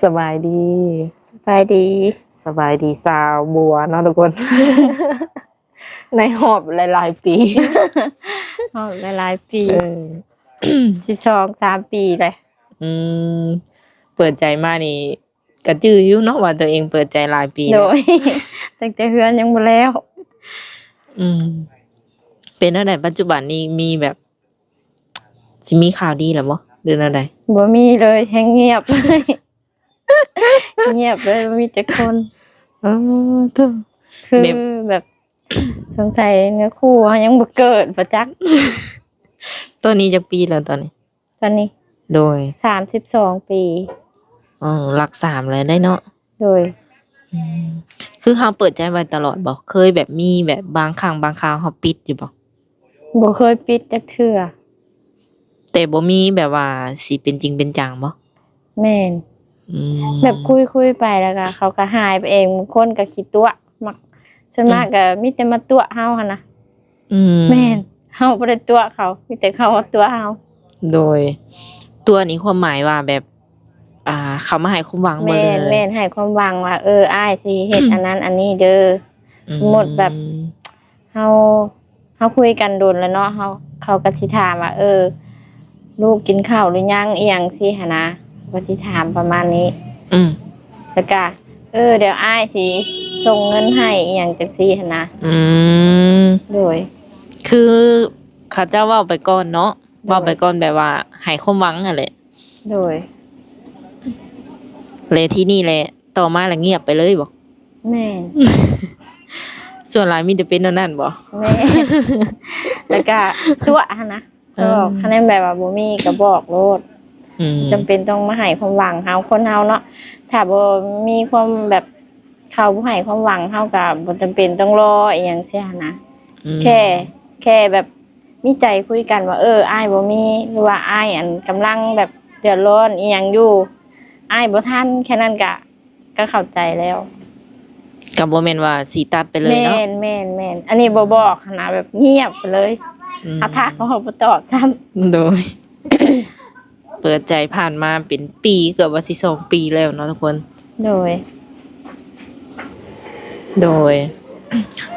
ສະບາຍດີ ສະບາຍດີ ສະບາຍດີສາວບົວເນາະທຸກຄົນ ໃນຮອບຫຼາຍໆປີ ຮອບຫຼາຍໆປີ ເອີ ຊິສອງສາມປີແຫຼະ ອືມ ເປີດໃຈມານີ້ ກະຈື່ຢູ່ເນາະວ່າຕົວເອງເປີດໃຈຫຼາຍປີແລ້ວ ໂດຍ ຕັ້ງແຕ່ເຮືອນຍັງບໍ່ແລ້ວ ອືມ ເປັນແນວໃດ ປັດຈຸບັນນີ້ມີແບບ ຊິມີຂ່າວດີແລ້ວບໍ່ ຫຼືແນວໃດ? ບໍ່ມີເລີຍ ແຮງງຽບ ງຽບເລີຍ ບໍ່ມີຈັກຄົນ ອໍ ໂທ້ ຄືແບບ ແບບ ສົງໄສເນື້ອຄູ່ເຮົາຍັງບໍ່ເກີດບໍ່ຈັກ ຕອນນີ້ຈັກປີແລ້ວຕອນນີ້? ຕອນນີ້ ໂດຍ ສາມສິບສອງປີ ອໍ ຫຼັກສາມແລ້ວເດ້ເນາະ ໂດຍ ອືມ ຄືເຮົາເປີດໃຈໄວ້ຕະຫຼອດບໍ່? ເຄີຍແບບມີແບບບາງຄັ້ງບາງຄາວເຮົາປິດຢູ່ບໍ່? ບໍ່ເຄີຍປິດຈັກເທື່ອ ແຕ່ບໍ່ມີແບບວ່າຊິເປັນຈິງເປັນຈັງບໍ່? ແມ່ນ ອືມ ແບບຄຸຍໆໄປແລ້ວກະເຂົາກະຫາຍໄປເອງ ບາງຄົນກະຂີ້ຕົວະ ມັກ ສ່ວນມາກ ອືມ ກະມີແຕ່ມາຕົວະເຮົາຫັ້ນນະ ອືມ ແມ່ນ ເຮົາບໍ່ໄດ້ຕົວະເຂົາ ມີແຕ່ເຂົາມາຕົວະເຮົາ ໂດຍ ຕົວະນີ້ຄວາມໝາຍວ່າແບບ ອ່າ ເຂົາມາໃຫ້ຄວາມຫວັງບໍ່ ແມ່ນ ຫຼື ແມ່ນ ໃຫ້ຄວາມຫວັງວ່າ ເອີ ອ້າຍຊິເຮັດ ອືມ ອັນນັ້ນອັນນີ້ເດີ ອືມ ສົມມຸດແບບ ເຮົາ ເຮົາຄຸຍກັນດົນແລ້ວເນາະ ເຮົາ ເຂົາກໍຊິຖາມວ່າ ເອີ ລູກກິນເຂົ້າຫຼືຍັງ ອີ່ຫຍັງຊີ້ຫັ້ນນະ ເຂົາກໍຊິຖາມປະມານນີ້ ອືມ ແລ້ວກະ ເອີ ດຽວອ້າຍຊິສົ່ງເງິນໃຫ້ ອີ່ຫຍັງຈັ່ງຊີ້ຫັ້ນນະ ອືມ ໂດຍ ຄືເຂົາເຈົ້າເວົ້າໄປກ່ອນເນາະ ໂດຍ ເວົ້າໄປກ່ອນແບບວ່າໃຫ້ຄວາມຫວັງຫັ້ນແຫຼະ ໂດຍ ແລະ ທີນີ້ແຫຼະ ຕໍ່ມາລະງຽບໄປເລີຍບໍ່? ແມ່ນ ສ່ວນຫຼາຍມີແຕ່ເປັນແນວນັ້ນບໍ່? ແມ່ນ ແລ້ວກະຕົວະຫັ້ນນະ ເອີ ບອກ ຄັນແມ່ນແບບວ່າບໍ່ມີກໍບອກໂລດ ອືມ ຈຳເປັນຕ້ອງມາໃຫ້ຄວາມຫວັງເຮົາ ຄົນເຮົາເນາະ ຖ້າບໍ່ມີຄວາມແບບ ເຂົາບໍ່ໃຫ້ຄວາມຫວັງ ເຮົາກໍບໍ່ຈຳເປັນຕ້ອງລໍອີ່ຫຍັງຊີ້ຫັ້ນນະ ອືມ ແຄ່ ແຄ່ແບບ ມີໃຈຄຸຍກັນວ່າ ເອີ ອ້າຍບໍ່ມີ ຫຼືວ່າອ້າຍ ອັນ ກຳລັງແບບເດືອດຮ້ອນອີ່ຫຍັງຢູ່ ອ້າຍບໍ່ທັນ ແຄ່ນັ້ນກະ ກະເຂົ້າໃຈແລ້ວ ກະບໍ່ແມ່ນວ່າຊິຕັດໄປເລີຍເນາະ ແມ່ນ ແມ່ນ ແມ່ນ ອັນນີ້ບໍ່ບອກຫັ້ນນະ ແບບງຽບໄປເລີຍ ອືມ ເຮົາທັກເຂົາບໍ່ຕອບຊ້ຳ ໂດຍ ເປີດໃຈຜ່ານມາເປັນປີ ເກືອບວ່າຊິສອງປີແລ້ວເນາະທຸກຄົນ ໂດຍ ໂດຍ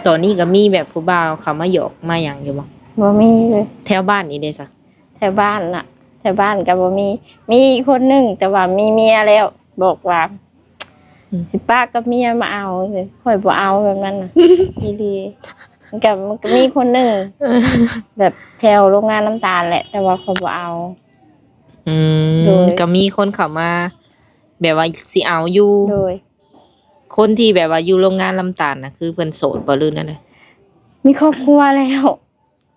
ຕອນນີ້ກໍມີແບບຜູ້ບ່າວເຂົ້າມາຫຍອກມາຫຍັງຢູ່ບໍ່? ບໍ່ມີເລີຍ ແຖວບ້ານນີ້ເດ້ຊະ? ແຖວບ້ານນະ ແຖວບ້ານກໍບໍ່ມີ ມີຄົນໜຶ່ງ ແຕ່ວ່າມີເມຍແລ້ວ ບອກວ່າ ອືມ ຊິປະກັບເມຍມາເອົາ ຂ້ອຍບໍ່ເອົາແບບນັ້ນນະ ອີ່ຫຼີ ມັນກໍ ມັນກໍມີຄົນໜຶ່ງ ແບບແຖວໂຮງງານນ້ຳຕານແຫຼະ ແຕ່ວ່າຂ້ອຍບໍ່ເອົາ ອືມ ໂດຍ ກໍມີຄົນເຂົ້າມາແບບວ່າຊິເອົາຢູ່ ໂດຍ ຄົນທີ່ແບບວ່າຢູ່ໂຮງງານນ້ຳຕານນະ ຄືເພິ່ນໂສດບໍ່ ຫຼືແນວໃດ? ມີຄອບຄົວແລ້ວ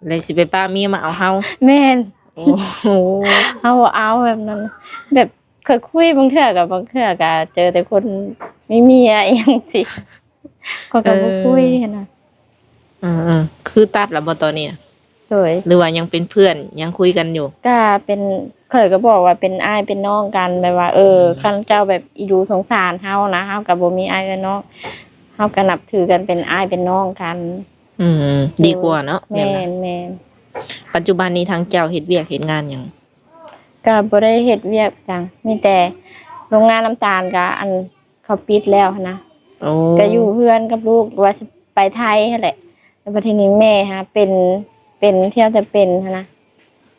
ແລ້ວຊິໄປປະເມຍມາເອົາເຮົາ? ແມ່ນ ໂອ້ໂຫ ເຮົາບໍ່ເອົາແບບນັ້ນ ແບບຂ້ອຍຄຸຍບາງເທື່ອກໍ ບາງເທື່ອກໍເຈີແຕ່ຄົນມີເມຍອີ່ຫຍັງຊີ້ ຂ້ອຍກໍບໍ່ຄຸຍຫັ້ນນະ ເອີ ເອີ ຄືຕັດແລ້ວບໍ່ຕອນນີ້ນະ? ໂດຍ ຫຼືວ່າຍັງເປັນເພື່ອນ ຍັງຄຸຍກັນຢູ່? ກະເປັນ ຂ້ອຍກໍບອກວ່າເປັນອ້າຍເປັນນ້ອງກັນ ແບບວ່າ ເອີ ອືມ ຄັນເຈົ້າແບບອີດູສົງສານເຮົານະ ເຮົາກໍບໍ່ມີອ້າຍເອື້ອຍນ້ອງ ເຮົາກໍນັບຖືກັນເປັນອ້າຍເປັນນ້ອງກັນ ອືມ ໂດຍ ດີກວ່າເນາະ ແມ່ນ ແມ່ນ ແມ່ນ ແມ່ນ. ປັດຈຸບັນນີ້ທາງເຈົ້າເຮັດວຽກເຮັດງານຫຍັງ? ກໍບໍ່ໄດ້ເຮັດວຽກຫຍັງ ມີແຕ່ໂຮງງານນ້ຳຕານກໍ ອັນ ເຂົາປິດແລ້ວຫັ້ນນະ ໂອ້ ກໍຢູ່ເຮືອນກັບລູກ ວ່າຊິໄປໄທຫັ້ນແຫຼະ ແລ້ວບັດທີນີ້ແມ່ຫາເປັນ ເປັນ ທ່ຽວແຕ່ເປັນຫັ້ນນະ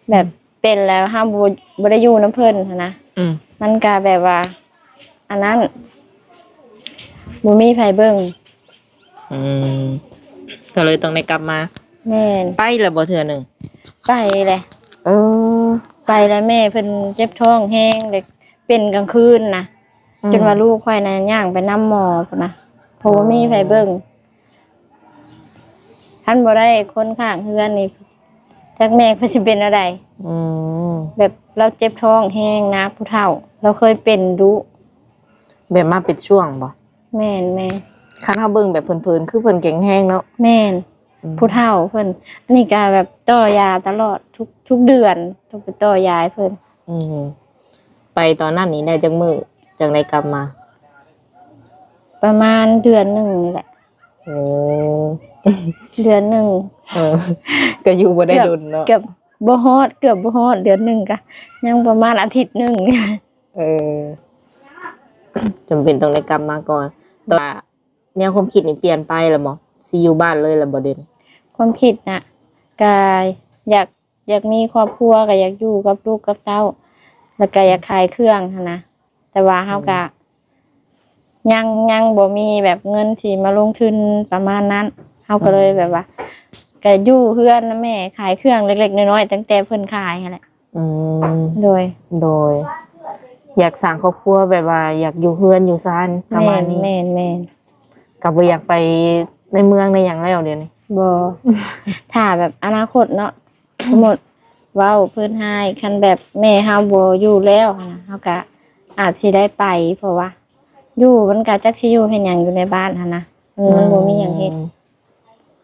ແບບ ອືມ ເປັນແລ້ວເຮົາບໍ່ ບໍ່ໄດ້ຢູ່ນຳເພິ່ນຫັ້ນນະ ອືມ ມັນກະແບບວ່າ ອັນນັ້ນ ບໍ່ມີໃຜເບິ່ງ ອືມ ກໍເລີຍຕ້ອງໄດ້ກັບມາ ແມ່ນ ໄປແລ້ວບໍ່ເທື່ອໜຶ່ງ? ໄປແຫຼະ ເອີ ໄປແລ້ວແມ່ເພິ່ນເຈັບທ້ອງແຮງ ເປັນກາງຄືນນະ ອືມ ຈົນວ່າລູກຂ້ອຍນະຍ່າງໄປນຳໝໍພຸ້ນນະ ເພາະບໍ່ມີໃຜເບິ່ງ ອໍ ຄັນບໍ່ໄດ້ຄົນຂ້າງເຮືອນນີ້ ຈັກແມ່ເພິ່ນຊິເປັນແນວໃດ ອືມ ແບບລາວເຈັບທ້ອງແຮງນະ ຜູ້ເຖົ້າ ລາວເຄີຍເປັນດຸ ແບບມາເປັນຊ່ວງບໍ່? ແມ່ນໆ ຄັນເຮົາເບິ່ງແບບເຜິນໆ ຄືເພິ່ນແຂງແຮງເນາະ ແມ່ນ ອືມ ຜູ້ເຖົ້າເພິ່ນ ອັນນີ້ກະແບບຕໍ່ຢາຕະຫຼອດ ທຸກ ທຸກເດືອນຕ້ອງໄປຕໍ່ຢາໃຫ້ເພິ່ນ ອືມ ໄປຕອນນັ້ນນີ້ໄດ້ຈັກມື້ຈັ່ງໄດ້ກັບມາ? ປະມານເດືອນໜຶ່ງນີ້ແຫຼະ ໂອ້ ເດືອນໜຶ່ງ ເອີ ກໍຢູ່ບໍ່ໄດ້ດົນເນາະ ເກືອບ ເກືອບບໍ່ຮອດ ເກືອບບໍ່ຮອດເດືອນໜຶ່ງ ກະຍັງປະມານອາທິດໜຶ່ງ ເອີ ຈຳເປັນຕ້ອງໄດ້ກັບມາກ່ອນ. ແຕ່ວ່າແນວຄວາມຄິດນີ້ປ່ຽນໄປແລ້ວບໍ່? ຊິຢູ່ບ້ານເລີຍແລ້ວບໍ່ດຽວນີ້? ຄວາມຄິດນະ ກະຢາກ ຢາກມີຄອບຄົວ ກະຢາກຢູ່ກັບລູກກັບເຕົ້າ ແລ້ວກະຢາກຂາຍເຄື່ອງຫັ້ນນະ. ແຕ່ວ່າເຮົາກະ ອືມ ຍັງ ຍັງບໍ່ມີແບບເງິນທີ່ມາລົງທຶນປະມານນັ້ນ ເຮົາກໍເລີຍ ອືມ ແບບວ່າ ກະຢູ່ເຮືອນນຳແມ່ ຂາຍເຄື່ອງເລັກໆນ້ອຍໆ ຕັ້ງແຕ່ເພິ່ນຂາຍຫັ້ນແຫຼະ. ອືມ ໂດຍ ໂດຍ ຢາກສ້າງຄອບຄົວ ແບບວ່າຢາກຢູ່ເຮືອນຢູ່ຊານປະມານນີ້. ແມ່ນໆໆ ກໍບໍ່ຢາກໄປໃນເມືອງໃນຫຍັງແລ້ວດຽວນີ້? ບໍ່ ຖ້າແບບອະນາຄົດເນາະ ສົມມຸດເວົ້າພື້ນຮ້າຍ ຄັນແບບແມ່ເຮົາບໍ່ຢູ່ແລ້ວຫັ້ນນະ ເຮົາກະອາດຊິໄດ້ໄປ ເພາະວ່າຢູ່ມັນກະຈັກຊິຢູ່ເຮັດຫຍັງຢູ່ໃນບ້ານຫັ້ນນະ ມັນ ອືມ ມັນບໍ່ມີຫຍັງເຮັດ.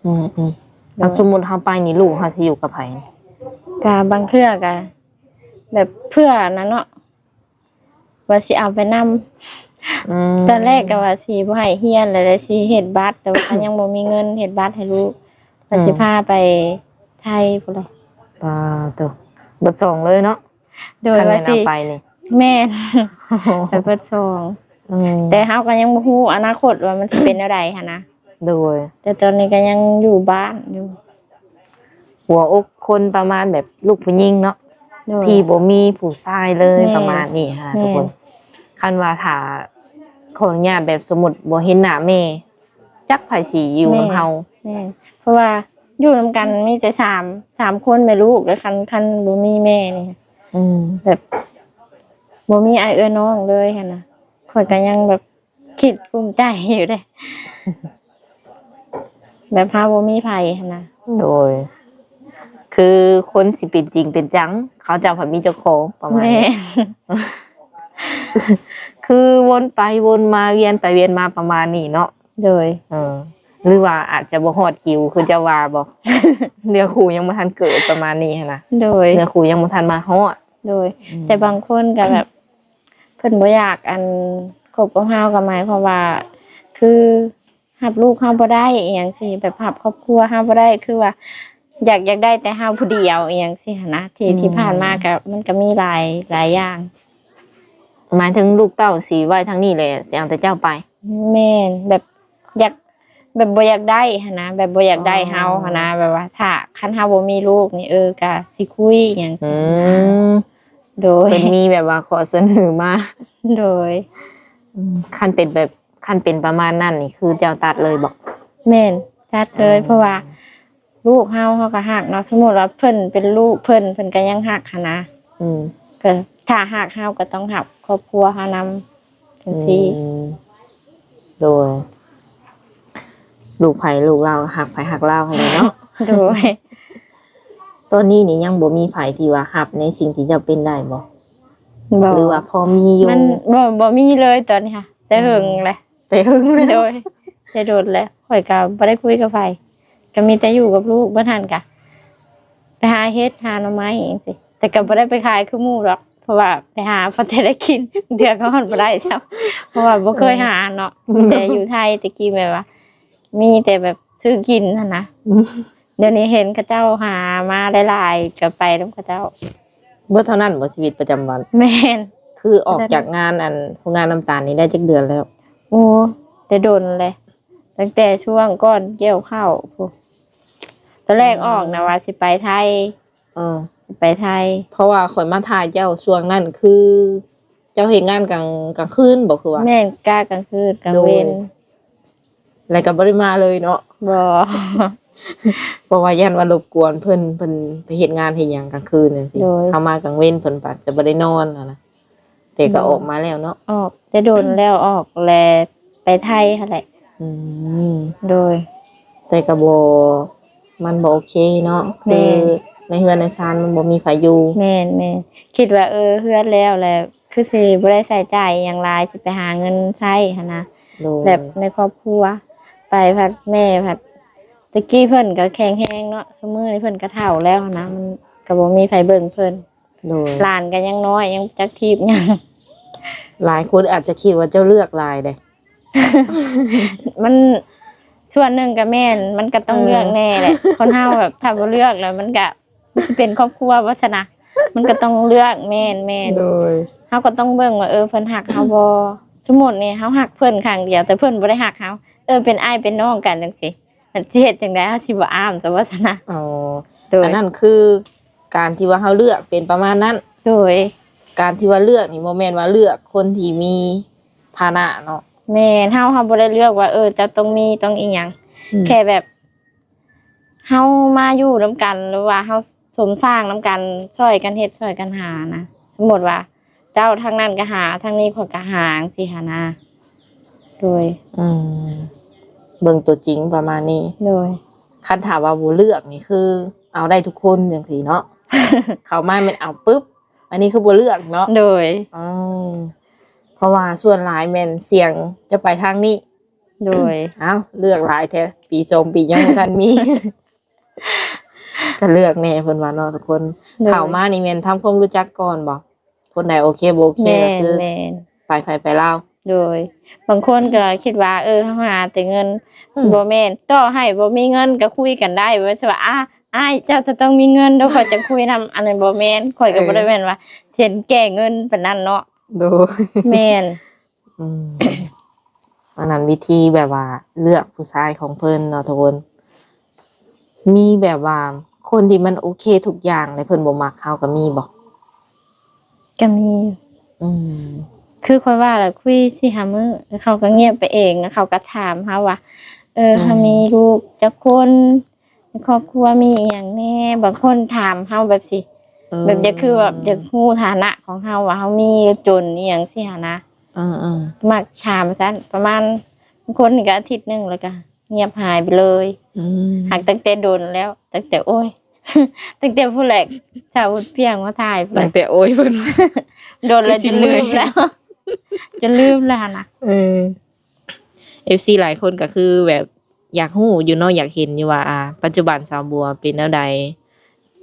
ອືມໆ ໂດຍ ແລ້ວສົມມຸດເຮົາໄປນີ້ ລູກເຮົາຊິຢູ່ກັບໃຜ? ກະບາງເທື່ອກະແບບເພື່ອນັ້ນເນາະ ວ່າຊິເອົາໄປນຳ. ອືມ ຕອນແລກກໍວ່າຊິບໍ່ໃຫ້ຮຽນ ແລ້ວ ແລ້ວຊິເຮັດບັດ ແຕ່ວ່າຍັງບໍ່ມີເງິນເຮັດບັດໃຫ້ລູກ ວ່າຊິ ອືມ ພາໄປໄທພຸ້ນແຫຼະ. ປາໂຕ ເບິດສອງເລີຍເນາະ. ໂດຍ ຄັນແມ່ນວ່າຊິເອົາໄປນີ້ ແມ່ນ ໄປເບິດສອງ. ອືມ ແຕ່ເຮົາກໍຍັງບໍ່ຮູ້ອະນາຄົດວ່າມັນຊິເປັນແນວໃດຫັ້ນນະ. ໂດຍ ແຕ່ຕອນນີ້ກໍຍັງຢູ່ບ້ານຢູ່. ຫົວອົກຄົນປະມານແບບລູກຜູ້ຍິງເນາະ ໂດຍ ທີ່ບໍ່ມີຜູ້ຊາຍເລີຍ ແມ່ນ ປະມານນີ້ຫັ້ນນະ ແມ່ນ ທຸກຄົນ. ຄັນວ່າຖ້າຂໍອະນຸຍາດແບບສົມມຸດບໍ່ເຫັນໜ້າແມ່ ຈັກໃຜຊິຢູ່ນຳເຮົາ. ແມ່ນ ເພາະວ່າຢູ່ນຳກັນມີແຕ່ສາມ ສາມຄົນແມ່ລູກ ແລ້ວຄັນ ຄັນບໍ່ມີແມ່ນີ້ ອືມ ແບບບໍ່ມີອ້າຍເອື້ອຍນ້ອງເລີຍຫັ້ນນະ ຂ້ອຍກໍຍັງແບບ ຄິດກຸ້ມໃຈຢູ່ເດ້ ແບບເຮົາບໍ່ມີໃຜຫັ້ນນະ. ໂດຍ ຄືຄົນຊິເປັນຈິງເປັນຈັງ ເຂົາເຈົ້າພັດມີເຈົ້າຂອງປະມານນີ້. ແມ່ນ ຄືວົນໄປວົນມາ ວຽນໄປວຽນມາປະມານນີ້ເນາະ. ໂດຍ ເອີ ຫຼືວ່າອາດຈະບໍ່ຮອດຄິວຄືເຈົ້າວ່າບໍ່? ເນື້ອຄູ່ຍັງບໍ່ທັນເກີດປະມານນີ້ຫັ້ນນະ. ໂດຍ ເນື້ອຄູ່ຍັງບໍ່ທັນມາຮອດ. ໂດຍ ອືມ ແຕ່ບາງຄົນກໍແບບ ເພິ່ນບໍ່ຢາກ ອັນ ຄົບກັບເຮົາ ກໍໝາຍຄວາມວ່າ ຄື ຮັບລູກເຮົາບໍ່ໄດ້ ອີ່ຫຍັງຊີ້ ແບບຮັບຄອບຄົວເຮົາບໍ່ໄດ້ ຄືວ່າ ຢາກ ຢາກໄດ້ແຕ່ເຮົາຜູ້ດຽວ ອີ່ຫຍັງຊີ້ຫັ້ນນະ ທີ່ ອືມ ທີ່ຜ່ານມາກໍ ມັນກໍມີຫຼາຍ ຫຼາຍຢ່າງ. ໝາຍເຖິງລູກເຕົ້າຊິໄວ້ທາງນີ້ແຫຼະ ຊິເອົາແຕ່ເຈົ້າໄປ. ແມ່ນ ແບບ ຢາກ ແບບບໍ່ຢາກໄດ້ຫັ້ນນະ ແບບບໍ່ຢາກໄດ້ເຮົາ ອໍ ຫັ້ນນະ ແບບວ່າຖ້າ ຄັນເຮົາບໍ່ມີລູກນີ້ ເອີ ກໍຊິຄຸຍອີ່ຫຍັງ ອື ຊີ້ຫັ້ນນະ. ໂດຍ ເພິ່ນມີແບບວ່າຂໍ້ສະເໜີມາ. ໂດຍ ອືມ ຄັນເປັນແບບ ຄັນເປັນປະມານນັ້ນນີ້ ຄືເຈົ້າຕັດເລີຍບໍ? ແມ່ນ ຕັດເລີຍ ອືມ ເພາະວ່າລູກເຮົາ ເຮົາກໍຮັກເນາະ ສົມມຸດວ່າເພິ່ນເປັນລູກເພິ່ນ ເພິ່ນກໍຍັງຮັກຫັ້ນນະ. ອືມ ກໍຖ້າຮັກເຮົາກໍຕ້ອງຮັກຄອບຄົວເຮົານຳ ຈັ່ງຊີ້. ອືມ ໂດຍ ລູກໃຜລູກລາວ ຮັກໃຜຮັກລາວຫັ້ນແຫຼະເນາະ. ໂດຍ ຕອນນີ້ນີ້ຍັງບໍ່ມີໃຜທີ່ວ່າຮັບໃນສິ່ງທີ່ເຈົ້າເປັນໄດ້ບໍ່? ບໍ່ ຫຼືວ່າພໍມີຢູ່? ມັນ ບໍ່ ບໍ່ມີເລີຍຕອນນີ້ຫະ ແຕ່ ອືມ ເຫິງແຫຼະ ແຕ່ເຫິງແລ້ວ. ໂດຍ ແຕ່ດົນແລ້ວ ຂ້ອຍກໍບໍ່ໄດ້ຄຸຍກັບໃຜ ກໍມີແຕ່ຢູ່ກັບລູກ ເບິດຫັ້ນກະໄປຫາເຫັດຫາໜໍ່ໄມ້ຈັ່ງຊີ້ ແຕ່ກໍບໍ່ໄດ້ໄປຂາຍຄືໝູ່ດອກ ເພາະວ່າໄປຫາພໍແຕ່ໄດ້ກິນ ເທື່ອກໍຮອດບໍ່ໄດ້ຊ້ຳ ເພາະວ່າບໍ່ເຄີຍ ເອີ ຫາເນາະ ມີແຕ່ຢູ່ໄທແຕ່ກີ້ແບບວ່າ ມີແຕ່ແບບຊື້ກິນຫັ້ນນະ. ດຽວນີ້ເຫັນເຂົາເຈົ້າຫາມາຫຼາຍໆ ກໍໄປນຳເຂົາເຈົ້າ. ເບິດເທົ່ານັ້ນບໍ່ ຊີວິດປະຈຳວັນ? ແມ່ນ ຄືອອກຈາກງານ ອັນ ໂຮງງານນ້ຳຕານນີ້ໄດ້ຈັກເດືອນແລ້ວ? ໂອ້ ແຕ່ດົນແຫຼະ ຕັ້ງແຕ່ຊ່ວງກ່ອນກ່ຽວເຂົ້າພຸ້ນ ຕອນແລກ ອືມ ອອກນະວ່າຊິໄປໄທ. ເອີ ຊິໄປໄທ ເພາະວ່າຂ້ອຍມາຖ່າຍເຈົ້າຊ່ວງນັ້ນ ຄືເຈົ້າເຮັດງານກາງ ກາງຄືນບໍ່ ຄືວ່າ? ແມ່ນ ກະກາງຄືນກາງເວັນ. ໂດຍ ແລ້ວກໍບໍ່ໄດ້ມາເລີຍເນາະ? ບໍ່ ເພາະວ່າຢ້ານວ່າລົບກວນເພິ່ນ ເພິ່ນໄປເຮັດງານເຮັດຫຍັງກາງຄືນຈັ່ງຊີ້ ໂດຍ ເຮົາມາກາງເວັນເພິ່ນອາດຈະບໍ່ໄດ້ນອນຫັ້ນນະ ແຕ່ກໍ ໂດຍ ອອກມາແລ້ວເນາະ? ອອກ ແຕ່ດົນແລ້ວ ອອກແລ້ວໄປໄທຫັ້ນແຫຼະ. ອືມ ໂດຍ ແຕ່ກໍບໍ່ ມັນບໍ່ໂອເຄເນາະ ແມ່ນ ຄືໃນເຮືອນໃນຊານມັນບໍ່ມີໃຜຢູ່. ແມ່ນໆ ຄິດວ່າ ເອີ ເຮືອນແລ້ວແຫຼະ ຄືຊິບໍ່ໄດ້ໃຊ້ຈ່າຍອີ່ຫຍັງຫຼາຍ ຊິໄປຫາເງິນໃຊ້ຫັ້ນນະ. ໂດຍ ແບບໃນຄອບຄົວ ໄປພັດແມ່ພັດ ແຕ່ກີ້ເພິ່ນກໍແຂງແຮງເນາະ ຊຸມື້ນີ້ເພິ່ນກໍເຖົ້າແລ້ວຫັ້ນນະ ມັນກໍບໍ່ມີໃຜເບິ່ງເພິ່ນ. ໂດຍ ຫຼານກໍຍັງນ້ອຍ ຍັງບໍ່ຈັກຖີບຫຍັງ. ຫຼາຍຄົນອາດຈະຄິດວ່າເຈົ້າເລືອກຫຼາຍເດ້. ມັນ ສ່ວນໜຶ່ງກໍແມ່ນ ມັນກໍຕ້ອງ ເອີ ເລືອກແດ່ແຫຼະ ຄົນເຮົາແບບຖ້າບໍ່ເລືອກແລ້ວມັນກໍ ມັນຊິເປັນຄອບຄົວບໍ່ຊັ້ນນະ ມັນກໍຕ້ອງເລືອກ. ແມ່ນໆ ໂດຍ ເຮົາກໍຕ້ອງເບິ່ງວ່າ ເອີ ເພິ່ນຮັກເຮົາບໍ່ ສົມມຸດນີ້ເຮົາຮັກເພິ່ນຄັ້ງດຽວ ແຕ່ເພິ່ນບໍ່ໄດ້ຮັກເຮົາ ເອີ ເປັນອ້າຍເປັນນ້ອງກັນຈັ່ງຊີ້ ມັນຊິເຮັດຈັ່ງໃດ ເຮົາຊິບໍ່ອ້າມຊະບໍ່ຊັ້ນນະ? ອໍ ໂດຍ ອັນນັ້ນຄືການທີ່ວ່າເຮົາເລືອກເປັນປະມານນັ້ນ. ໂດຍ ການທີ່ວ່າເລືອກນີ້ບໍ່ແມ່ນວ່າເລືອກຄົນທີ່ມີຖານະເນາະ. ແມ່ນ ເຮົາ ເຮົາບໍ່ໄດ້ເລືອກວ່າ ເອີ ເຈົ້າຕ້ອງມີຕ້ອງອີ່ຫຍັງ ອືມ ແຄ່ແບບ ເຮົາມາຢູ່ນຳກັນ ຫຼືວ່າເຮົາສົມສ້າງນຳກັນ ຊ່ອຍກັນເຮັດຊ່ອຍກັນຫານະ. ສົມມຸດວ່າເຈົ້າທາງນັ້ນກໍຫາ ທາງນີ້ຂ້ອຍກໍຫາ ຈັ່ງຊີ້ຫັ້ນນະ. ໂດຍ ອືມ ເບິ່ງຕົວຈິງປະມານນີ້. ໂດຍ ຄັນຖ້າວ່າບໍ່ເລືອກນີ້ຄືເອົາໄດ້ທຸກຄົນຈັ່ງຊີ້ເນາະ ເຂົ້າມາແມ່ນເອົາປຶບ ອັນນີ້ຄືບໍ່ເລືອກເນາະ. ໂດຍ ອືມ ເພາະວ່າສ່ວນຫຼາຍແມ່ນສຽງຈະໄປທາງນີ້. ໂດຍ ອ້າວ ເລືອກຫຼາຍແທ້ ປີສອງປີຍັງບໍ່ທັນມີ ກໍເລືອກແດ່ເພິ່ນວ່າເນາະທຸກຄົນ. ໂດຍ ເຂົ້າມານີ້ແມ່ນທຳຄວາມຮູ້ຈັກກ່ອນບໍ່? ຄົນໃດໂອເຄບໍ່ໂອເຄ ແມ່ນ ກໍຄື ແມ່ນ ໄປໃຜໄປລາວ. ໂດຍ ບາງຄົນກໍຄິດວ່າ ເອີ ເຮົາຫາແຕ່ເງິນ ອືມ ບໍ່ແມ່ນ ຕໍ່ໃຫ້ບໍ່ມີເງິນກໍຄຸຍກັນໄດ້ ບໍ່ແມ່ນຊິວ່າ ອາ ອ້າຍ ເຈົ້າຈະຕ້ອງມີເງິນເດີ ຂ້ອຍຈະຄຸຍນຳ ອັນນັ້ນບໍ່ແມ່ນ ຂ້ອຍກໍ ເອີ ບໍ່ໄດ້ແມ່ນວ່າເຫັນແກ່ເງິນປານນັ້ນເນາະ. ໂດຍ ແມ່ນ ອືມ ອັນນັ້ນວິທີແບບວ່າເລືອກຜູ້ຊາຍຂອງເພິ່ນເນາະທຸກຄົນ. ມີແບບວ່າຄົນທີ່ມັນໂອເຄທຸກຢ່າງ ແຕ່ເພິ່ນບໍ່ມັກເຮົາກໍມີບໍ່? ກໍມີ. ອືມ ຄືຂ້ອຍວ່າລະ ຄຸຍສີ່ຫ້າມື້ ແລ້ວເຂົາກໍງຽບໄປເອງ ແລ້ວເຂົາກໍຖາມເຮົາວ່າ ເອີ ອືມ ເຮົາມີລູກຈັກຄົນ? ໃນຄອບຄົວມີອີ່ຫຍັງແດ່? ບາງຄົນຖາມເຮົາແບບຊີ້ ເອີ ແບບຢາກ ຄືແບບຢາກຮູ້ຖານະຂອງເຮົາວ່າເຮົາມີຫຼືຈົນອີ່ຫຍັງຊີ້ຫັ້ນນະ. ເອີໆ ມັກຖາມຊັ້ນ ປະມານ ບາງຄົນນີ້ກໍອາທິດໜຶ່ງ ແລ້ວກໍງຽບຫາຍໄປເລີຍ. ອືມ ຫາກຕັ້ງແຕ່ດົນແລ້ວ ຕັ້ງແຕ່ ໂອ້ຍ ຕັ້ງແຕ່ຜູ້ແລກ ສາວບຸນພຽງມາຖ່າຍ ຕັ້ງແຕ່ ໂອ້ຍ ເພິ່ນ ດົນແລ້ວ ຄືຊິເມື່ອຍ ຈົນລືມແລ້ວ ຈົນລືມແລ້ວຫັ້ນນະ. ເອີ ເອັຟຊີຫຼາຍຄົນກໍຄືແບບຢາກຮູ້ຢູ່ເນາະ ຢາກເຫັນຢູ່ວ່າ ອາ ປັດຈຸບັນສາວບົວເປັນແນວໃດ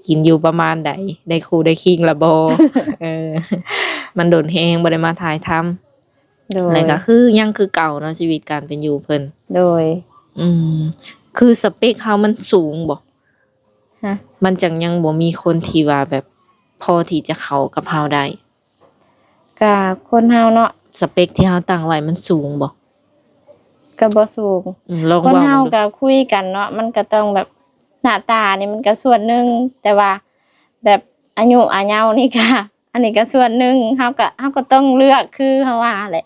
ກິນຢູ່ປະມານໃດ ໄດ້ຄູ່ໄດ້ຄີງລະບໍ່? ເອີ ມັນດົນແຮງບໍ່ໄດ້ມາຖ່າຍທຳ. ໂດຍ ແລ້ວກໍຄືຍັງຄືເກົ່າເນາະ ຊີວິດການເປັນຢູ່ເພິ່ນ. ໂດຍ ອືມ ຄືສະເປັກເຮົາມັນສູງບໍ່? ຮະ? ມັນຈັ່ງຍັງບໍ່ມີຄົນທີ່ວ່າແບບພໍທີ່ຈະເຂົ້າກັບເຮົາໄດ້. ກະຄົນເຮົາເນາະ ສະເປັກທີ່ເຮົາຕັ້ງໄວ້ມັນສູງບໍ່? ກະບໍ່ສູງ. ອືມ ລອງ ຄົນເຮົາເວົ້າເບິ່ງດູ ກະຄຸຍກັນເນາະ ມັນກະຕ້ອງແບບ ໜ້າຕານີ້ມັນກະສ່ວນໜຶ່ງ ແຕ່ວ່າແບບອາຍຸອາເຍົານີ້ກະ ອັນນີ້ກະສ່ວນໜຶ່ງ ເຮົາກະ ເຮົາກະຕ້ອງເລືອກ ຄືເຮົາວ່າແຫຼະ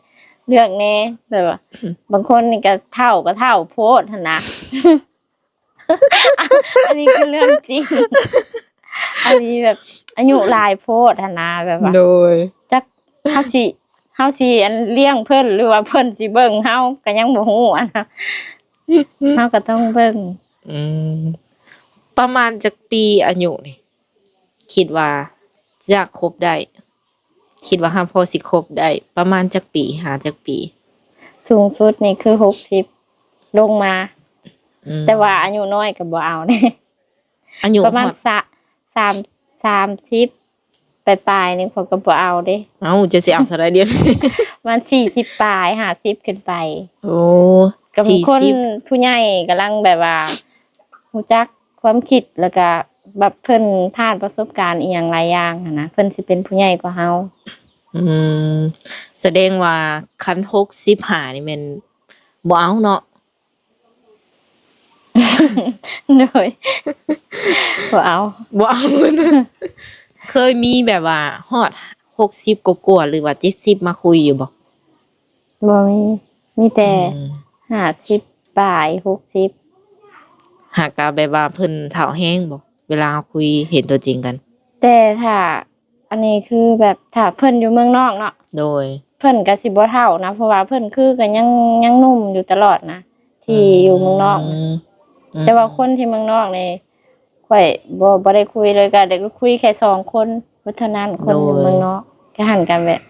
ເລືອກແດ່ ແບບວ່າ ອືມ ບາງຄົນນີ້ກະເຖົ້າ ກະເຖົ້າໂພດຫັ້ນນະ. ອັນນີ້ຄືເລື່ອງຈິງ ອັນນີ້ແບບອາຍຸຫຼາຍໂພດຫັ້ນນະ ແບບວ່າ ໂດຍ ຈັກເຮົາຊິ ເຮົາຊິອັນລ້ຽງເພິ່ນ ຫຼືວ່າເພິ່ນຊິເບິ່ງເຮົາກໍຍັງບໍ່ຮູ້ຫັ້ນນະ ເຮົາກໍຕ້ອງເບິ່ງ. ອືມ ປະມານຈັກປີອາຍຸນີ້ ຄິດວ່າຈະຄົບໄດ້? ຄິດວ່າເຮົາພໍຊິຄົບໄດ້ປະມານຈັກປີ? ຫາຈັກປີ? ສູງສຸດນີ້ຄືຫົກສິບລົງມາ. ອືມ ແຕ່ວ່າອາຍຸນ້ອຍກໍບໍ່ເອົາເດ້. ອາຍຸປະມານ ຮອດ ສາ ສາມ ສາມສິບປາຍໆນີ້ຂ້ອຍກໍບໍ່ເອົາເດ້. ເອົ້າ ຈະຊິເອົາເທົ່າໃດດຽວນີ້? ປະມານສີ່ສິບປາຍ ຫ້າສິບຂຶ້ນໄປ. ໂອ້ ກໍມີຄົນ ສີ່ສິບ ຜູ້ໃຫຍ່ກຳລັງແບບວ່າ ຮູ້ຈັກຄວາມຄິດ ແລ້ວກະແບບເພິ່ນຜ່ານປະສົບການອີ່ຫຍັງຫຼາຍຢ່າງຫັ້ນນະ ເພິ່ນຊິເປັນຜູ້ໃຫຍ່ກວ່າເຮົາ. ອືມ ສະແດງວ່າຄັນຫົກສິບຫ້ານີ້ແມ່ນບໍ່ເອົາເນາະ? ໂດຍ ບໍ່ເອົາ ບໍ່ເອົາ. ເຄີຍມີແບບວ່າຮອດຫົກສິບກວ່າໆ ຫຼືວ່າເຈັດສິບມາຄຸຍຢູ່ບໍ່? ບໍ່ມີ ມີແຕ່ ອືມ ຫ້າສິບປາຍ ຫົກສິບ. ຫາກະແບບວ່າເພິ່ນເຖົ້າແຮງບໍ່ ເວລາເຮົາຄຸຍເຫັນຕົວຈິງກັນ? ແຕ່ຖ້າ ອັນນີ້ຄືແບບຖ້າເພິ່ນຢູ່ເມືອງນອກເນາະ ໂດຍ ເພິ່ນກະຊິບໍ່ເຖົ້ານະ ເພາະວ່າເພິ່ນຄືກະຍັງ ຍັງໜຸ່ມຢູ່ຕະຫຼອດນະ ທີ່ ອືມ ຢູ່ເມືອງນອກນະ. ອືມ ແຕ່ວ່າຄົນທີ່ເມືອງນອກນີ້ ຂ້ອຍບໍ່ ບໍ່ໄດ້ຄຸຍເລີຍ ກະໄດ້ຄຸຍແຄ່ສອງຄົນເທົ່ານັ້ນ ຄົນຢູ່ ໂດຍ ເມືອງນອກ ກະຫັ້ນກະແບບ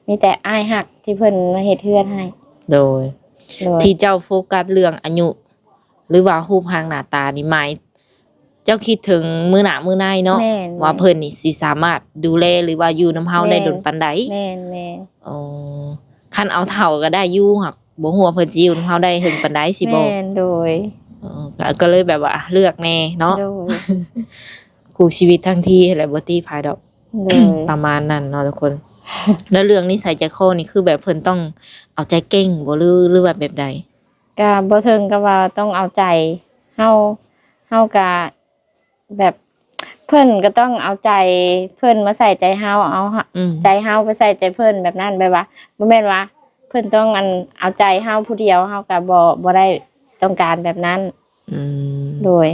ມີແຕ່ອ້າຍຮັກທີ່ເພິ່ນມາເຮັດເຮືອນໃຫ້. ໂດຍ ໂດຍ ທີ່ເຈົ້າໂຟກັສເລື່ອງອາຍຸ ຫຼືວ່າຮູບຮ່າງໜ້າຕານີ້ ໝາຍ ເຈົ້າຄິດເຖິງມື້ໜ້າມື້ໃນເນາະ ແມ່ນ ວ່າເພິ່ນນີ້ຊິສາມາດດູແລ ຫຼືວ່າຢູ່ນຳເຮົາໄດ້ ແມ່ນ ດົນປານໃດ? ແມ່ນໆ. ອໍ ຄັນເອົາເຖົ້າກໍໄດ້ຢູ່ ຫາກບໍ່ຮູ້ວ່າເພິ່ນຊິຢູ່ນຳເຮົາໄດ້ເຖິງປານໃດ ຊິບໍ່? ແມ່ນ ໂດຍ. ອໍ ກໍ ກໍເລີຍແບບວ່າເລືອກແດ່ເນາະ ໂດຍ ຄູ່ຊີວິດທັງທີຫັ້ນແຫຼະ ບໍ່ຕິໃຜດອກ. ໂດຍ ປະມານນັ້ນເນາະທຸກຄົນ. ແລ້ວເລື່ອງນິໄສໃຈຄໍນີ້ ຄືແບບເພິ່ນຕ້ອງເອົາໃຈເກັ່ງບໍ່ ຫຼື ຫຼືວ່າແບບໃດ? ກະບໍ່ເຖິງກັບວ່າຕ້ອງເອົາໃຈເຮົາ ເຮົາກະແບບ ເພິ່ນກໍຕ້ອງເອົາໃຈເພິ່ນມາໃສ່ໃຈເຮົາ ເອົາ ອືມ ໃຈເຮົາໄປໃສ່ໃຈເພິ່ນແບບນັ້ນ ແບບວ່າບໍ່ແມ່ນວ່າເພິ່ນຕ້ອງ ອັນ ເອົາໃຈເຮົາຜູ້ດຽວ ເຮົາກໍບໍ່ ບໍ່ໄດ້ຕ້ອງການແບບນັ້ນ. ອືມ ໂດຍ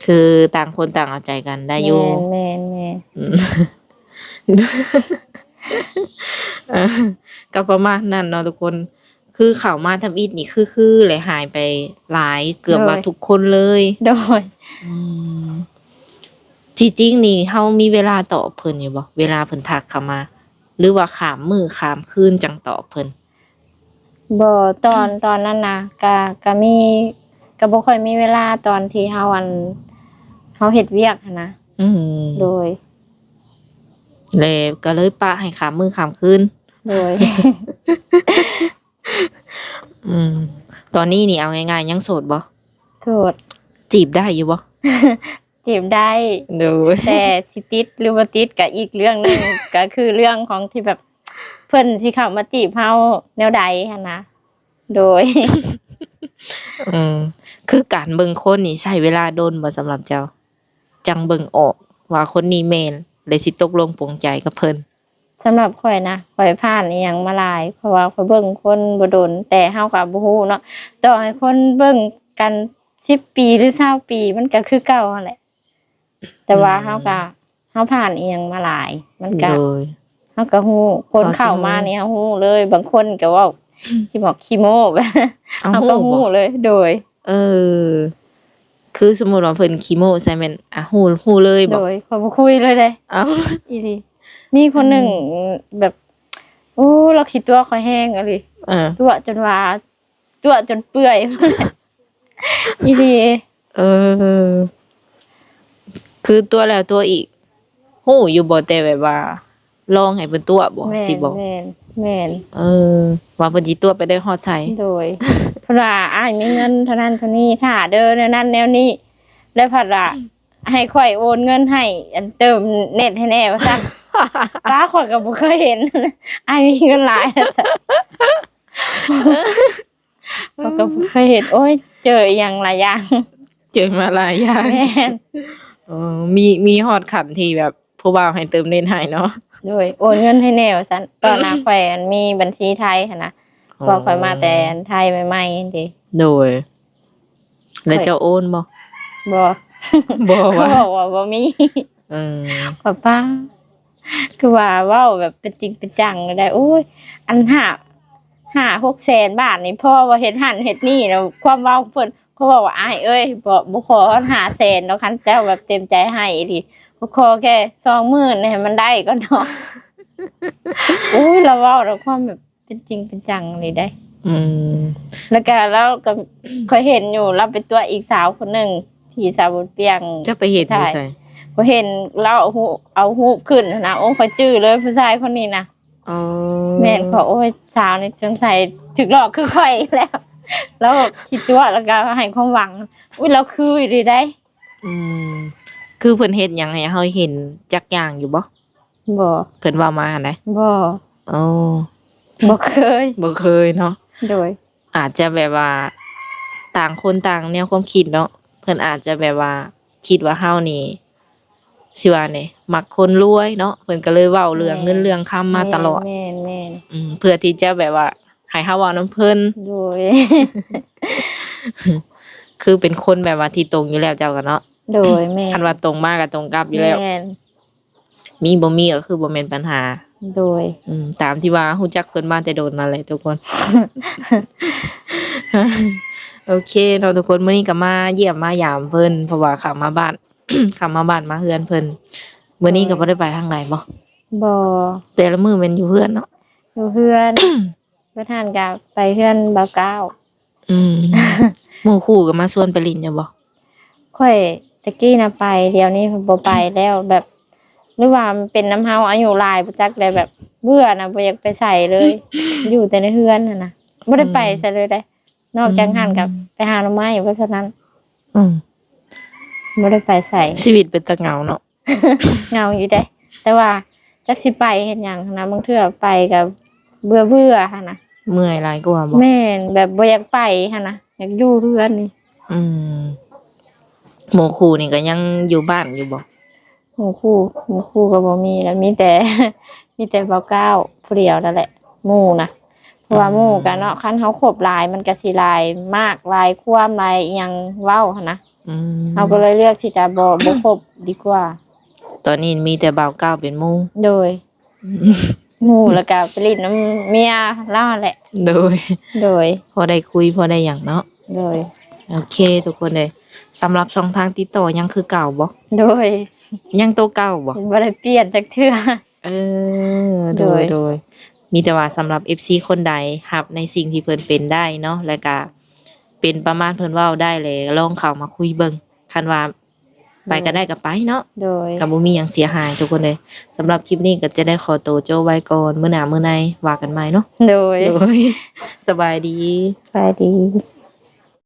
ຄືຕ່າງຄົນຕ່າງເອົາໃຈກັນໄດ້ຢູ່. ແມ່ນໆໆ ອືມ ກໍປະມານນັ້ນເນາະທຸກຄົນ. ຄືເຂົ້າມາທຳອິດນີ້ ຄື ຄື ແລະ ຫາຍໄປຫຼາຍ ເກືອບວ່າ ໂດຍ ທຸກຄົນເລີຍ. ໂດຍ ອືມ ທີ່ຈິງນີ້ເຮົາມີເວລາຕອບເພິ່ນຢູ່ບໍ່ ເວລາເພິ່ນທັກເຂົ້າມາ ຫຼືວ່າຂ້າມມື້ຂ້າມຄືນຈັ່ງຕອບເພິ່ນ? ບໍ່ ຕອນ ອືມ ຕອນນັ້ນນະ ກະ ກະມີ ກະບໍ່ຄ່ອຍມີເວລາຕອນທີ່ເຮົາ ອັນ ເຮົາເຮັດວຽກຫັ້ນນະ. ອືມ ໂດຍ ແລ້ວກໍເລີຍປະໃຫ້ຂ້າມມື້ຂ້າມຄືນ. ໂດຍ ອືມ ຕອນນີ້ນີ້ເອົາງ່າຍໆ ຍັງໂສດບໍ່? ໂສດ. ຈີບໄດ້ຢູ່ບໍ່? ຈີບໄດ້. ໂດຍ ແຕ່ຊິຕິດຫຼືບໍ່ຕິດກໍອີກເລື່ອງໜຶ່ງ ກໍຄືເລື່ອງຂອງທີ່ແບບ ເພິ່ນຊິເຂົ້າມາຈີບເຮົາແນວໃດຫັ້ນນະ. ໂດຍ ອືມ ຄືການເບິ່ງຄົນນີ້ໃຊ້ເວລາດົນບໍ່ສຳລັບເຈົ້າ ຈັ່ງເບິ່ງອອກວ່າຄົນນີ້ແມ່ນ ແລະ ຊິຕົກລົງປົງໃຈກັບເພິ່ນ? ສຳລັບຂ້ອຍນະ ຂ້ອຍຜ່ານອີ່ຫຍັງມາຫຼາຍ ເພາະວ່າຂ້ອຍເບິ່ງຄົນບໍ່ດົນ ແຕ່ເຮົາກໍບໍ່ຮູ້ເນາະ ຕໍ່ໃຫ້ຄົນເບິ່ງກັນສິບປີ ຫຼື ຊາວປີ ມັນກໍຄືເກົ່າຫັ້ນແຫຼະ ແຕ່ວ່າ ອືມ ເຮົາກໍ ເຮົາຜ່ານອີ່ຫຍັງມາຫຼາຍ ມັນກໍ ໂດຍ ເຮົາກໍຮູ້ ຄົນເຂົ້າມານີ້ເຮົາຮູ້ເລີຍ ບາງຄົນກໍເວົ້າ ອືມ ຂີ້ໝອກຂີ້ໂມ້ ແບບ ເຮົາກໍຮູ້ເລີຍ. ໂດຍ ເອີ ຄືສົມມຸດວ່າເພິ່ນຂີ້ໂມ້ໃສ່ແມ່ນ ອ່ະ ຮູ້ ຮູ້ເລີຍບໍ່? ໂດຍ ຂ້ອຍບໍ່ຄຸຍເລີຍເດ້. ເອົ້າ ອີ່ຫຼີ ມີຄົນໜຶ່ງ ອືມ ແບບ ໂອ້ ລາວຂີ້ຕົວະຂ້ອຍແຮງອີ່ຫຼີ ເອີ ຕົວະຈົນວ່າ ຕົວະຈົນເປື່ອຍ ອີ່ຫຼີ. ເອີ ຄືຕົວະແລ້ວຕົວະອີກ ຮູ້ຢູ່ບໍ່? ແຕ່ແບບວ່າລອງໃຫ້ເພິ່ນຕົວະບໍ່? ແມ່ນ ຊິບໍ່ ແມ່ນ ແມ່ນ ເອີ ວ່າເພິ່ນຊິຕົວະໄປໄດ້ຮອດໃສ? ໂດຍ ເພິ່ນວ່າ ອ້າຍມີເງິນເທົ່ານັ້ນເທົ່ານີ້ ຖ້າເດີ ແນວນັ້ນແນວນີ້ ແລ້ວພັດວ່າ ໃຫ້ຂ້ອຍໂອນເງິນໃຫ້ ອັນ ເຕີມເນັດໃຫ້ແດ່ວ່າຊັ້ນ. ປ້າ ຂ້ອຍກໍບໍ່ເຄີຍເຫັນ ອ້າຍມີເງິນຫຼາຍວ່າຊັ້ນ. ຂ້ອຍກໍບໍ່ເຄີຍເຫັນ ໂອ້ຍ ເຈີອີ່ຫຍັງຫຼາຍຢ່າງ ເຈີມາຫຼາຍຢ່າງ. ແມ່ນ ເອີ ມີ ມີຮອດຂັ້ນທີ່ແບບຜູ້ບ່າວໃຫ້ເຕີມເນັດໃຫ້ເນາະ. ໂດຍ ໂອນເງິນໃຫ້ແດ່ວ່າຊັ້ນ. ຕອນນັ້ນຂ້ອຍ ອັນ ມີບັນຊີໄທຫັ້ນນະ ອໍ ພວກຂ້ອຍມາແຕ່ໄທໃໝ່ໆ ຫັ້ນເດ. ໂດຍ ແລ້ວເຈົ້າໂອນບໍ່? ບໍ່ ບໍ່ຫວາ? ເຂົາບອກວ່າບໍ່ມີ. ເອີ ຂ້ອຍປ້າ ຄືວ່າເວົ້າແບບເປັນຈິງເປັນຈັງໄດ້ ໂອ້ຍ ອັນຫ້າ ຫ້າຫົກແສນບາດນີ້ ພໍວ່າເຮັດຫັ້ນເຮັດນີ້ນະ ຄວາມເວົ້າເພິ່ນ ເຂົາບອກວ່າ ອ້າຍເອີຍ ບໍ່ ບໍ່ຂໍຮອດຫ້າແສນດອກ ຄັນເຈົ້າແບບເຕັມໃຈໃຫ້ອີ່ຫຼີ ຂໍແຄ່ສອງໝື່ນໃຫ້ມັນໄດ້ກ່ອນເນາະ. ໂອ້ຍ ລາວເວົ້າດ້ວຍຄວາມແບບ ເປັນຈິງເປັນຈັງເລີຍເດ້. ອືມ ແລ້ວກະລາວກະ ຂ້ອຍເຫັນຢູ່ ລາວໄປຕົວະອີກສາວຄົນໜຶ່ງທີ່ສາວບຸນປ່ຽງ. ເຈົ້າໄປເຫັນຢູ່ໃສ? ຂ້ອຍເຫັນລາວເອົາຮູບ ເອົາຮູບຂຶ້ນຫັ້ນນະ. ໂອ້ ຂ້ອຍຈື່ເລີຍ ຜູ້ຊາຍຄົນນີ້ນະ. ອໍ ແມ່ນ ຂ້ອຍ ໂອ້ຍ ສາວນີ້ສົງໄສຖືກຫຼອກຄືຂ້ອຍແລ້ວ. ລາວຂີ້ຕົວະ ແລ້ວກະໃຫ້ຄວາມຫວັງ. ອຸ້ຍ ລາວຄືອີ່ຫຼີໃດ. ອືມ ຄືເພິ່ນເຮັດຫຍັງໃຫ້ເຮົາເຫັນຈັກຢ່າງຢູ່ບໍ່? ບໍ່ ເພິ່ນເວົ້າມາຫັ້ນນະ? ບໍ່. ອໍ ບໍ່ເຄີຍ ບໍ່ເຄີຍເນາະ. ໂດຍ ອາດຈະແບບວ່າຕ່າງຄົນຕ່າງແນວຄວາມຄິດເນາະ. ເພິ່ນອາດຈະແບບວ່າຄິດວ່າເຮົານີ້ ຊິວ່າແນວໃດ ມັກຄົນລວຍເນາະ ເພິ່ນກໍເລີຍເວົ້າເລື່ອງເງິນເລື່ອງຄຳມາຕະຫຼອດ. ແມ່ນໆໆ ອືມ ເພື່ອທີ່ຈະແບບວ່າໃຫ້ເຮົາເວົ້ານຳເພິ່ນ. ໂດຍ ຄືເປັນຄົນແບບວ່າທີ່ຕົງຢູ່ແລ້ວເຈົ້າກໍເນາະ. ໂດຍ ແມ່ນ ຄັນວ່າຕົງມາກໍຕົງກັບຢູ່ແລ້ວ. ແມ່ນ ມີບໍ່ມີກໍຄືບໍ່ແມ່ນບັນຫາ. ໂດຍ ອືມ ຕາມທີ່ວ່າຮູ້ຈັກເພິ່ນມາແຕ່ດົນນັ້ນແຫຼະທຸກຄົນ. ໂອເຄເນາະທຸກຄົນ ມື້ນີ້ກໍມາຢ້ຽມມາຢາມເພິ່ນ ເພາະວ່າເຂົ້າມາບ້ານ ເຂົ້າມາບ້ານມາເຮືອນເພິ່ນ. ມື້ນີ້ກໍບໍ່ໄດ້ໄປທາງໃດບໍ່? ບໍ່. ແຕ່ລະມື້ແມ່ນຢູ່ເຮືອນເນາະ? ຢູ່ເຮືອນ. ບໍ່ທັນກໍໄປເຮືອນບ່າວກ້າວ. ອືມ ໝູ່ຄູ່ກໍມາຊວນໄປຫຼິ້ນຢູ່ບໍ່? ຂ້ອຍຕະກີ້ນະໄປ ດຽວນີ້ບໍ່ໄປແລ້ວ ແບບ ຫຼືວ່າມັນເປັນນຳເຮົາອາຍຸຫຼາຍບໍ່ຈັກແຫຼະ ແບບເບື່ອນະ ບໍ່ຢາກໄປໃສເລີຍ ຢູ່ແຕ່ໃນເຮືອນຫັ້ນນະ ບໍ່ໄດ້ໄປໃສເລີຍເດ້. ນອກຈາກຫັ້ນກໍໄປຫາໜໍ່ໄມ້ໄປເທົ່ານັ້ນ. ອືມ ບໍ່ໄດ້ໄປໃສ. ຊີວິດເປັນຕາເຫງົາເນາະ. ເຫງົາຢູ່ເດ້ ແຕ່ວ່າ ຈັກຊິໄປເຮັດຫຍັງຫັ້ນນະ ບາງເທື່ອໄປກໍເບື່ອໆຫັ້ນນະ. ເມື່ອຍຫຼາຍກວ່າບໍ່? ແມ່ນ ແບບບໍ່ຢາກໄປຫັ້ນນະ ຢາກຢູ່ເຮືອນນີ້. ອືມ ໝູ່ຄູ່ນີ້ກໍຍັງຢູ່ບ້ານຢູ່ບໍ່? ໝູ່ຄູ່ ໝູ່ຄູ່ກໍບໍ່ມີແລ້ວ ມີແຕ່ ມີແຕ່ບ່າວກ້າວຜູ້ດຽວນັ້ນແຫຼະ ໝູ່ນະ. ເພາະວ່າ ອືມ ໝູ່ກະເນາະ ຄັນເຮົາຄົບຫຼາຍມັນກະຊິຫຼາຍໝາກ ຫຼາຍຄວາມ ຫຼາຍອີ່ຫຍັງເວົ້າຫັ້ນນະ. ອືມ ເຮົາກໍເລີຍເລືອກທີ່ຈະບໍ່ ບໍ່ຄົບດີກວ່າ. ຕອນນີ້ມີແຕ່ບ່າວກ້າວເປັນໝູ່. ໂດຍ ໝູ່ ແລ້ວກໍໄປຫຼິ້ນນຳເມຍລາວຫັ້ນແຫຼະ. ໂດຍ ໂດຍ ພໍໄດ້ຄຸຍ ພໍໄດ້ຫຍັງເນາະ. ໂດຍ ໂອເຄ ທຸກຄົນເອີຍ ສຳລັບຊ່ອງທາງຕິດຕໍ່ຍັງຄືເກົ່າບໍ່? ໂດຍ ຍັງໂຕເກົ່າບໍ່? ບໍ່ໄດ້ປ່ຽນຈັກເທື່ອ. ເອີ ໂດຍ ໂດຍ ໂດຍ ມີແຕ່ວ່າສຳລັບເອັຟຊີຄົນໃດຮັບໃນສິ່ງທີ່ເພິ່ນເປັນໄດ້ເນາະ ແລ້ວກະເປັນປະມານເພິ່ນເວົ້າໄດ້ ແລ້ວລອງເຂົ້າມາຄຸຍເບິ່ງ ຄັນວ່າໄປກໍໄດ້ກໍໄປເນາະ. ໂດຍ ກໍບໍ່ມີຫຍັງເສຍຫາຍທຸກຄົນເອີຍ. ສຳລັບຄລິບນີ້ກໍຈະໄດ້ຂໍໂຕໂຈະໄວ້ກ່ອນ ມື້ໜ້າມື້ໃນວ່າກັນໃໝ່ເນາະ. ໂດຍ ໂດຍ ສະບາຍດີ ສະບາຍດີ.